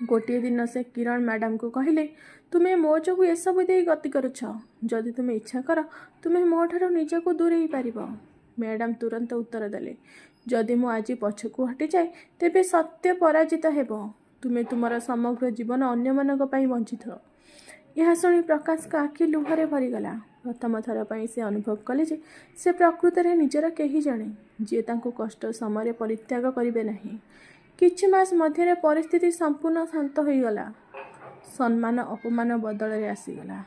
ଗୋଟିଏ ଦିନ ସେ କିରଣ ମ୍ୟାଡାମଙ୍କୁ କହିଲେ, "ତୁମେ ମୋ ଯୋଗୁଁ ଏସବୁ ଦେଇ ଗତି କରୁଛ। ଯଦି ତୁମେ ଇଚ୍ଛା କର, ତୁମେ ମୋଠାରୁ ନିଜକୁ ଦୂରେଇ ପାରିବ।" ମ୍ୟାଡାମ ତୁରନ୍ତ ଉତ୍ତର ଦେଲେ, "ଯଦି ମୁଁ ଆଜି ପଛକୁ ହଟିଯାଏ, ତେବେ ସତ୍ୟ ପରାଜିତ ହେବ। ତୁମେ ତୁମର ସମଗ୍ର ଜୀବନ ଅନ୍ୟମାନଙ୍କ ପାଇଁ ବଞ୍ଚିଥ।" ଏହା ଶୁଣି ପ୍ରକାଶଙ୍କ ଆଖି ଲୁହରେ ଭରିଗଲା। ପ୍ରଥମ ଥର ପାଇଁ ସେ ଅନୁଭବ କଲେ ଯେ ସେ ପ୍ରକୃତରେ ନିଜର କେହି ଜଣେ, ଯିଏ ତାଙ୍କୁ କଷ୍ଟ ସମୟରେ ପରିତ୍ୟାଗ କରିବେ ନାହିଁ। କିଛି ମାସ ମଧ୍ୟରେ ପରିସ୍ଥିତି ସମ୍ପୂର୍ଣ୍ଣ ଶାନ୍ତ ହୋଇଗଲା। ସମ୍ମାନ ଅପମାନ ବଦଳରେ ଆସିଗଲା।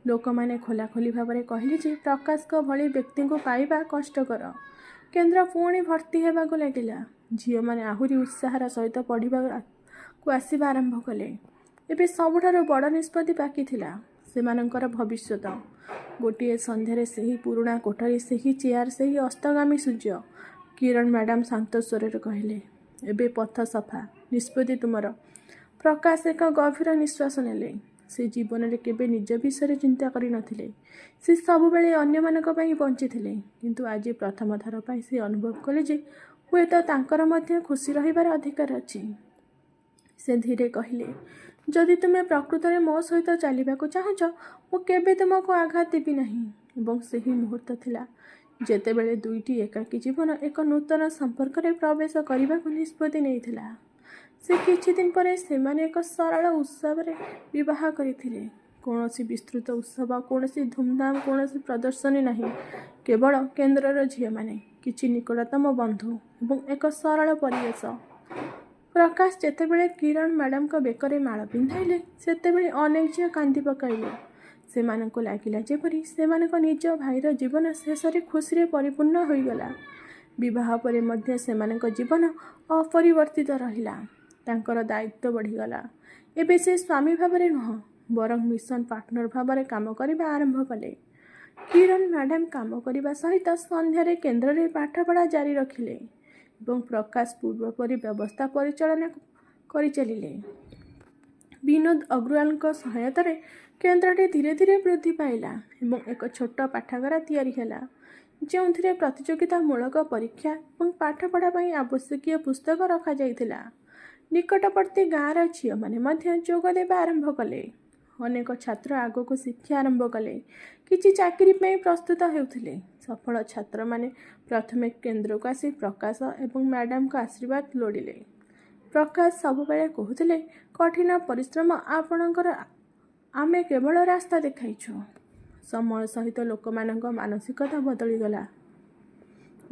ଲୋକମାନେ ଖୋଲାଖୋଲି ଭାବରେ କହିଲେ ଯେ ପ୍ରକାଶଙ୍କ ଭଳି ବ୍ୟକ୍ତିଙ୍କୁ ପାଇବା କଷ୍ଟକର। କେନ୍ଦ୍ର ପୁଣି ଭର୍ତ୍ତି ହେବାକୁ ଲାଗିଲା। ଝିଅମାନେ ଆହୁରି ଉତ୍ସାହର ସହିତ ପଢ଼ିବାକୁ ଆସିବା ଆରମ୍ଭ କଲେ। ଏବେ ସବୁଠାରୁ ବଡ଼ ନିଷ୍ପତ୍ତି ବାକି ଥିଲା, ସେମାନଙ୍କର ଭବିଷ୍ୟତ। ଗୋଟିଏ ସନ୍ଧ୍ୟାରେ ସେହି ପୁରୁଣା କୋଠରୀ, ସେହି ଚେୟାର, ସେହି ଅସ୍ତଗାମୀ ସୂର୍ଯ୍ୟ। କିରଣ ମ୍ୟାଡାମ ଶାନ୍ତ ସ୍ୱରରେ କହିଲେ, "ଏବେ ପଥ ସଫା। ନିଷ୍ପତ୍ତି ତୁମର।" ପ୍ରକାଶ ଏକ ଗଭୀର ନିଶ୍ୱାସ ନେଲେ। ସେ ଜୀବନରେ କେବେ ନିଜ ବିଷୟରେ ଚିନ୍ତା କରିନଥିଲେ। ସେ ସବୁବେଳେ ଅନ୍ୟମାନଙ୍କ ପାଇଁ ବଞ୍ଚିଥିଲେ। କିନ୍ତୁ ଆଜି ପ୍ରଥମ ଥର ପାଇଁ ସେ ଅନୁଭବ କଲେ ଯେ ହୁଏତ ତାଙ୍କର ମଧ୍ୟ ଖୁସି ରହିବାର ଅଧିକାର ଅଛି। ସେ ଧୀରେ କହିଲେ, "ଯଦି ତୁମେ ପ୍ରକୃତରେ ମୋ ସହିତ ଚାଲିବାକୁ ଚାହୁଁଛ, ମୁଁ କେବେ ତୁମକୁ ଆଘାତ ଦେବି ନାହିଁ।" ଏବଂ ସେହି ମୁହୂର୍ତ୍ତ ଥିଲା, ଯେତେବେଳେ ଦୁଇଟି ଏକାକୀ ଜୀବନ ଏକ ନୂତନ ସମ୍ପର୍କରେ ପ୍ରବେଶ କରିବାକୁ ନିଷ୍ପତ୍ତି ନେଇଥିଲା। ସେ କିଛି ଦିନ ପରେ ସେମାନେ ଏକ ସରଳ ଉତ୍ସବରେ ବିବାହ କରିଥିଲେ। କୌଣସି ବିସ୍ତୃତ ଉତ୍ସବ, କୌଣସି ଧୁମଧାମ, କୌଣସି ପ୍ରଦର୍ଶନୀ ନାହିଁ। କେବଳ କେନ୍ଦ୍ରର ଝିଅମାନେ, କିଛି ନିକଟତମ ବନ୍ଧୁ ଏବଂ ଏକ ସରଳ ପରିବେଶ। ପ୍ରକାଶ ଯେତେବେଳେ କିରଣ ମ୍ୟାଡାମଙ୍କ ବେକରେ ମାଳ ପିନ୍ଧାଇଲେ, ସେତେବେଳେ ଅନେକ ଝିଅ କାନ୍ଦି ପକାଇଲେ। ସେମାନଙ୍କୁ ଲାଗିଲା ଯେପରି ସେମାନଙ୍କ ନିଜ ଭାଇର ଜୀବନ ଶେଷରେ ଖୁସିରେ ପରିପୂର୍ଣ୍ଣ ହୋଇଗଲା। ବିବାହ ପରେ ମଧ୍ୟ ସେମାନଙ୍କ ଜୀବନ ଅପରିବର୍ତ୍ତିତ ରହିଲା। ତାଙ୍କର ଦାୟିତ୍ୱ ବଢ଼ିଗଲା। ଏବେ ସେ ସ୍ୱାମୀ ଭାବରେ ନୁହଁ, ବରଂ ମିଶନ ପାର୍ଟନର ଭାବରେ କାମ କରିବା ଆରମ୍ଭ କଲେ। କିରଣ ମ୍ୟାଡାମ କାମ କରିବା ସହିତ ସନ୍ଧ୍ୟାରେ କେନ୍ଦ୍ରରେ ପାଠପଢ଼ା ଜାରି ରଖିଲେ ଏବଂ ପ୍ରକାଶ ପୂର୍ବପରି ବ୍ୟବସ୍ଥା ପରିଚାଳନା କରିଚାଲିଲେ। ବିନୋଦ ଅଗ୍ରୱାଲଙ୍କ ସହାୟତାରେ କେନ୍ଦ୍ରଟି ଧୀରେ ଧୀରେ ବୃଦ୍ଧି ପାଇଲା ଏବଂ ଏକ ଛୋଟ ପାଠାଗାର ତିଆରି ହେଲା, ଯେଉଁଥିରେ ପ୍ରତିଯୋଗିତାମୂଳକ ପରୀକ୍ଷା ଏବଂ ପାଠପଢ଼ା ପାଇଁ ଆବଶ୍ୟକୀୟ ପୁସ୍ତକ ରଖାଯାଇଥିଲା। ନିକଟବର୍ତ୍ତୀ ଗାଁର ଝିଅମାନେ ମଧ୍ୟ ଯୋଗ ଦେବା ଆରମ୍ଭ କଲେ। ଅନେକ ଛାତ୍ର ଆଗକୁ ଶିକ୍ଷା ଆରମ୍ଭ କଲେ। କିଛି ଚାକିରି ପାଇଁ ପ୍ରସ୍ତୁତ ହେଉଥିଲେ। ସଫଳ ଛାତ୍ରମାନେ ପ୍ରଥମେ କେନ୍ଦ୍ରକୁ ଆସି ପ୍ରକାଶ ଏବଂ ମ୍ୟାଡାମଙ୍କ ଆଶୀର୍ବାଦ ଲୋଡ଼ିଲେ। ପ୍ରକାଶ ସବୁବେଳେ କହୁଥିଲେ, "କଠିନ ପରିଶ୍ରମ ଆପଣଙ୍କର ଆମେ କେବଳ ରାସ୍ତା ଦେଖାଇଛୁ। ସମୟ ସହିତ ଲୋକମାନଙ୍କ ମାନସିକତା ବଦଳିଗଲା।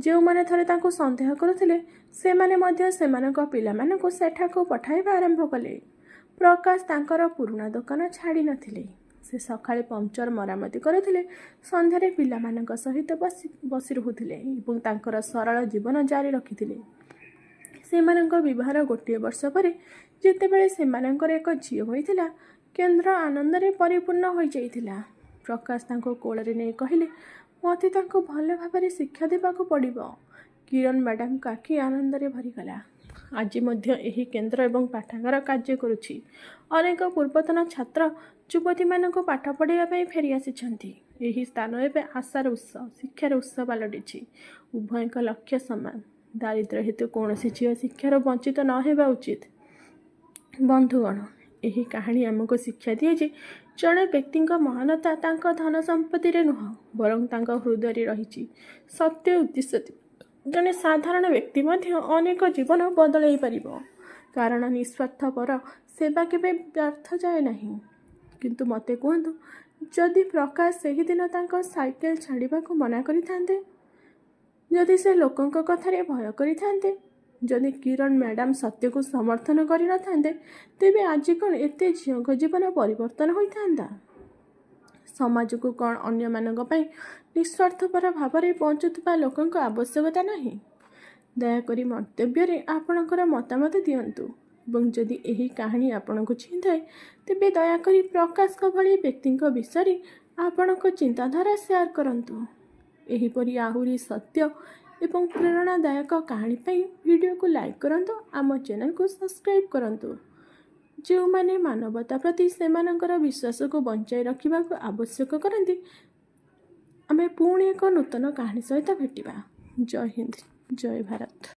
ଯେଉଁମାନେ ଥରେ ତାଙ୍କୁ ସନ୍ଦେହ କରୁଥିଲେ, ସେମାନେ ମଧ୍ୟ ସେମାନଙ୍କ ପିଲାମାନଙ୍କୁ ସେଠାକୁ ପଠାଇବା ଆରମ୍ଭ କଲେ। ପ୍ରକାଶ ତାଙ୍କର ପୁରୁଣା ଦୋକାନ ଛାଡ଼ି ନଥିଲେ। ସେ ସକାଳେ ପଙ୍କଚର ମରାମତି କରୁଥିଲେ, ସନ୍ଧ୍ୟାରେ ପିଲାମାନଙ୍କ ସହିତ ବସି ବସି ରହୁଥିଲେ ଏବଂ ତାଙ୍କର ସରଳ ଜୀବନ ଜାରି ରଖିଥିଲେ। ସେମାନଙ୍କ ବିବାହର ଗୋଟିଏ ବର୍ଷ ପରେ ଯେତେବେଳେ ସେମାନଙ୍କର ଏକ ଝିଅ ହୋଇଥିଲା, କେନ୍ଦ୍ର ଆନନ୍ଦରେ ପରିପୂର୍ଣ୍ଣ ହୋଇଯାଇଥିଲା। ପ୍ରକାଶ ତାଙ୍କୁ କୋଳରେ ନେଇ କହିଲେ, "ମୋତେ ତାଙ୍କୁ ଭଲ ଭାବରେ ଶିକ୍ଷା ଦେବାକୁ ପଡ଼ିବ।" କିରଣ ମ୍ୟାଡାମଙ୍କ ଆଖି ଆନନ୍ଦରେ ଭରିଗଲା। ଆଜି ମଧ୍ୟ ଏହି କେନ୍ଦ୍ର ଏବଂ ପାଠାଗାର କାର୍ଯ୍ୟ କରୁଛି। ଅନେକ ପୂର୍ବତନ ଛାତ୍ର ଯୁବତୀମାନଙ୍କୁ ପାଠ ପଢ଼ାଇବା ପାଇଁ ଫେରିଆସିଛନ୍ତି। ଏହି ସ୍ଥାନ ଏବେ ଆଶାର ଉତ୍ସ, ଶିକ୍ଷାର ଉତ୍ସ ପାଲଟିଛି। ଉଭୟଙ୍କ ଲକ୍ଷ୍ୟ ସମାନ: ଦାରିଦ୍ର୍ୟ ହେତୁ କୌଣସି ଝିଅ ଶିକ୍ଷାରୁ ବଞ୍ଚିତ ନ ହେବା ଉଚିତ। ବନ୍ଧୁଗଣ, ଏହି କାହାଣୀ ଆମକୁ ଶିକ୍ଷା ଦିଏ ଯେ ଜଣେ ବ୍ୟକ୍ତିଙ୍କ ମହାନତା ତାଙ୍କ ଧନ ସମ୍ପତ୍ତିରେ ନୁହଁ, ବରଂ ତାଙ୍କ ହୃଦୟରେ ରହିଛି। ସତ୍ୟ ଉଦ୍ଦେଶ୍ୟ ଥିବା ଜଣେ ସାଧାରଣ ବ୍ୟକ୍ତି ମଧ୍ୟ ଅନେକ ଜୀବନ ବଦଳାଇ ପାରିବ, କାରଣ ନିସ୍ୱାର୍ଥପର ସେବା କେବେ ବ୍ୟର୍ଥ ଯାଏ ନାହିଁ। କିନ୍ତୁ ମୋତେ କୁହନ୍ତୁ, ଯଦି ପ୍ରକାଶ ସେହିଦିନ ତାଙ୍କ ସାଇକେଲ ଛାଡ଼ିବାକୁ ମନା କରିଥାନ୍ତେ? ଯଦି ସେ ଲୋକଙ୍କ କଥାରେ ଭୟ କରିଥାନ୍ତେ? ଯଦି କିରଣ ମ୍ୟାଡାମ ସତ୍ୟକୁ ସମର୍ଥନ କରିନଥାନ୍ତେ, ତେବେ ଆଜି କ'ଣ ଏତେ ଝିଅଙ୍କ ଜୀବନ ପରିବର୍ତ୍ତନ ହୋଇଥାନ୍ତା? ସମାଜକୁ କ'ଣ ଅନ୍ୟମାନଙ୍କ ପାଇଁ ନିସ୍ୱାର୍ଥପର ଭାବରେ ବଞ୍ଚୁଥିବା ଲୋକଙ୍କ ଆବଶ୍ୟକତା ନାହିଁ? ଦୟାକରି ମନ୍ତବ୍ୟରେ ଆପଣଙ୍କର ମତାମତ ଦିଅନ୍ତୁ ଏବଂ ଯଦି ଏହି କାହାଣୀ ଆପଣଙ୍କୁ ଛୁଇଁଥାଏ, ତେବେ ଦୟାକରି ପ୍ରକାଶଙ୍କ ଭଳି ବ୍ୟକ୍ତିଙ୍କ ବିଷୟରେ ଆପଣଙ୍କ ଚିନ୍ତାଧାରା ସେୟାର କରନ୍ତୁ। ଏହିପରି ଆହୁରି ସତ୍ୟ ଏବଂ ପ୍ରେରଣାଦାୟକ କାହାଣୀ ପାଇଁ ଭିଡ଼ିଓକୁ ଲାଇକ୍ କରନ୍ତୁ, ଆମ ଚ୍ୟାନେଲକୁ ସବସ୍କ୍ରାଇବ୍ କରନ୍ତୁ। ଯେଉଁମାନେ ମାନବତା ପ୍ରତି ସେମାନଙ୍କର ବିଶ୍ୱାସକୁ ବଞ୍ଚାଇ ରଖିବାକୁ ଆବଶ୍ୟକ କରନ୍ତି। ଆମେ ପୁଣି ଏକ ନୂତନ କାହାଣୀ ସହିତ ଭେଟିବା। ଜୟ ହିନ୍ଦ, ଜୟ ଭାରତ।